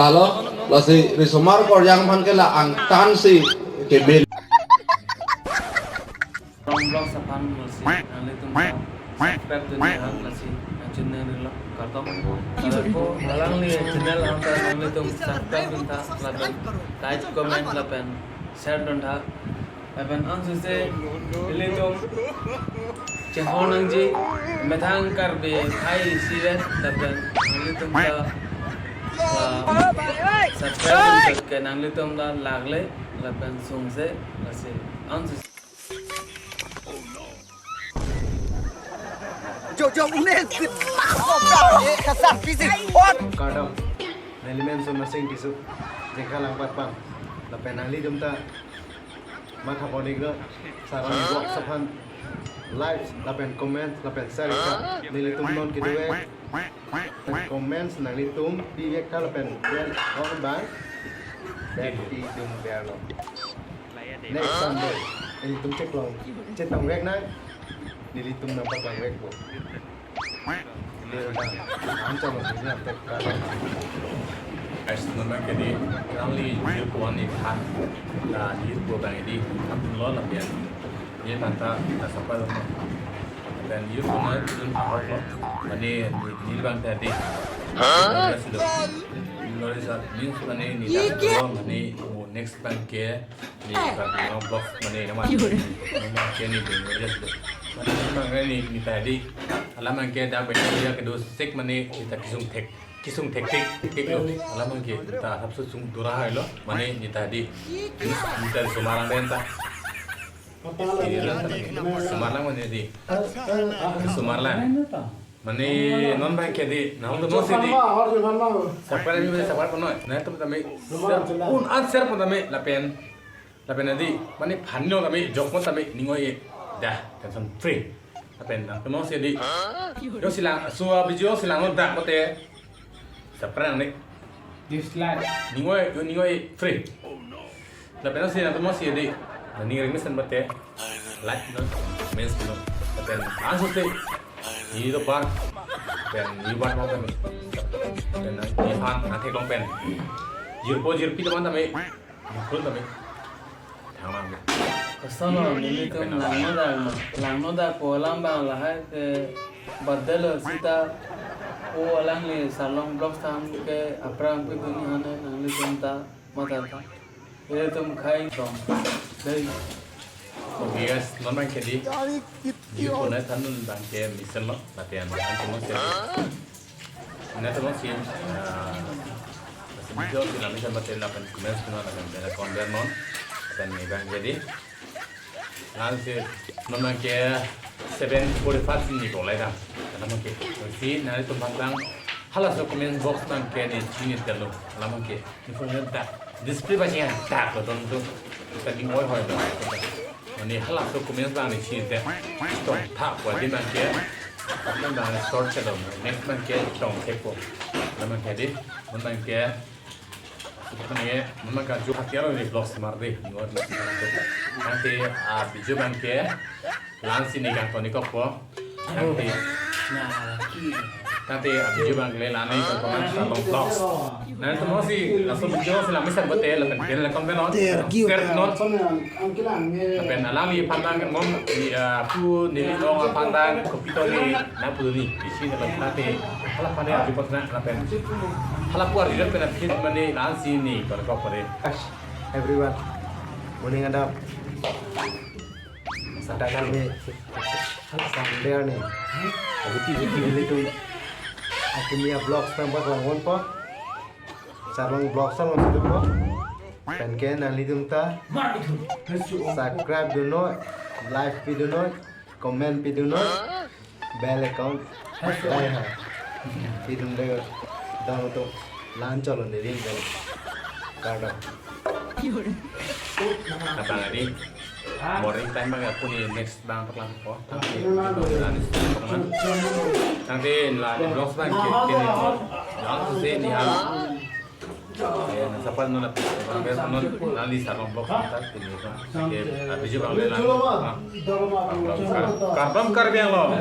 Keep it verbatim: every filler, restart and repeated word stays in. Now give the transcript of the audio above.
Halo, lasi risomar koryang aphan ke la angtan si kemil. From vlog aphan lasi nanglitum ta subscribe dun tha lasi channel lo kardom. Ko alangli channel aphan ta nanglitum subscribe dun tha lapen like, comment lapen share dun tha. Lapen ansose ilitum chehor nangji methang Karbi akhai isivet lapen ilitum ta, ah, subscribe ke nanglitum ta lakle lapen sungse lasi ansose. Jojo unes git mak kopra e kasar fisik hot. Kardom. Nelimen Sona Sing Tisso. Jengka lang patpang. Lapen nanglitum ta matha pon-iknon, sarang vlog aphan like lapen comment lapen share ikha. Nelitum non kedo-ik. Comments nanglitum pivek tha lapen bell on bang. Bell pidun verlo. Next Sunday nelitum cheklong chetongvek nang. Nelitum nangpaklangvekpo. Guys, non abang ke dei, alangli youth one ni than, la youth ko abang dei, apun lo lapian. Ye mata, na sapa lo. Dan youth ko na dun ahok lo, mane neli abang ta dei. Hah? Lo dei. Lo dei sa, means mane neli ta lo, mane next abang ke, neli ta lo vlog, mane nama. Nama ke neli dun lo dei. Mane nama ke neli, neli ta dei. Alam abang ke dak beta dia kedo sek mane neli ta kesung thek, kesung thektik, thektik lo. Alam abang ke ta hapso sung dura hai lo, mane neli ta dei. Neli ta risomar lang den ta. Neli ta risomar lang mane dei. Risomar lang. Mane non abang ke dei, nahong tu non si dei. Sapar ami mane sapar pon noi. Nangtum tame. Un answer pon tame lapen. Lapen dei, mane phan lo tame, jok mo tame, ning oi, dah, tension free. Lapen nangtum si dei. Yo silang, so video silang lo dak kote. Subscribe ni. Dislike. Ning oi, yo ning oi free. Lapen si nangtum si dei. Nang ring mesen bate. Like no, comments no. Lapen ansose. Ni do bar. Pen ni bar mo pen. Pen ni phan, na theklong pen. Jirpo jirpi teman tame. Makul tame. Thangnat. Koson lo, nelitum langno dak, langno dak ko alam abang lahai ke birthday lo seta ko alangli Sarlong Vlogs atum ke aphrang pidun hane nanglitum ta matha tha. Nelitum khei dong. Dei. Okay guys, non abang ke dei. Youth ko na than dun abang ke mesen lo, lapen nangtum si. Nangtum si, ah, video si nang mesen bate lapen comments ko na lapen bell icon ber non. Lapen ni abang ke dei. Nang si non abang ke seven forty-five si ni ko lai dam. Alam abang ke. Si nangtum abang halaso comment box abang ke neli chini telo. Alam abang ke. Ni phone dak display ba chini dak lo ton tu. Kita ning oi hoi ba. Mane halaso comments abang neli chini te. Tong tha ko dei abang ke. Abang abang short chalo. Next abang ke tong thepo. Alam abang ke dei. Abang ke. Mane, mane ka jo hatiar ni vlog smart dei. Ni oi. Nanti, ah, video abang ke. Lang si neli kangton-ik kokpo. Tangte, tangte abiju abang le lani ke koman Sarlong Vlogs. Nangtum si laso video si la mesen bate lapen bell icon ber non. Share non. Lapen alangli aphan abang non, di, ah, pu neli long aphan abang kopi to ni na pu ni. Isi na tangte hala aphan abang report na lapen hala pu arjut pen aphi mane lang si neli kangton-ik pare. Guys, everyone, morning adap. Santa kali ni. Sunday ni. Abuti buti nelitum. Akimi a-vlogs nangpaklang ponpo. Sarlong Vlogs along situ po. Pen ke nanglitum ta subscribe dun noi, like pidun noi, comment pidun noi. Bell icon. Hai hai. Pidun dei dang tu lan chalo ni ring dei. Kardom. Abang dei. Morning time abang apuni next abang paklang po. Tangte abang dei. Tangte la vlogs abang ke ni. Langsung si ni hal. Eh, nang sapa non, nang ber non, nangli Sarlong Vlogs ta, pini ko. Oke, abiju abang le lang. Ah. Kardom Kar-, kardom Karbi Anglong.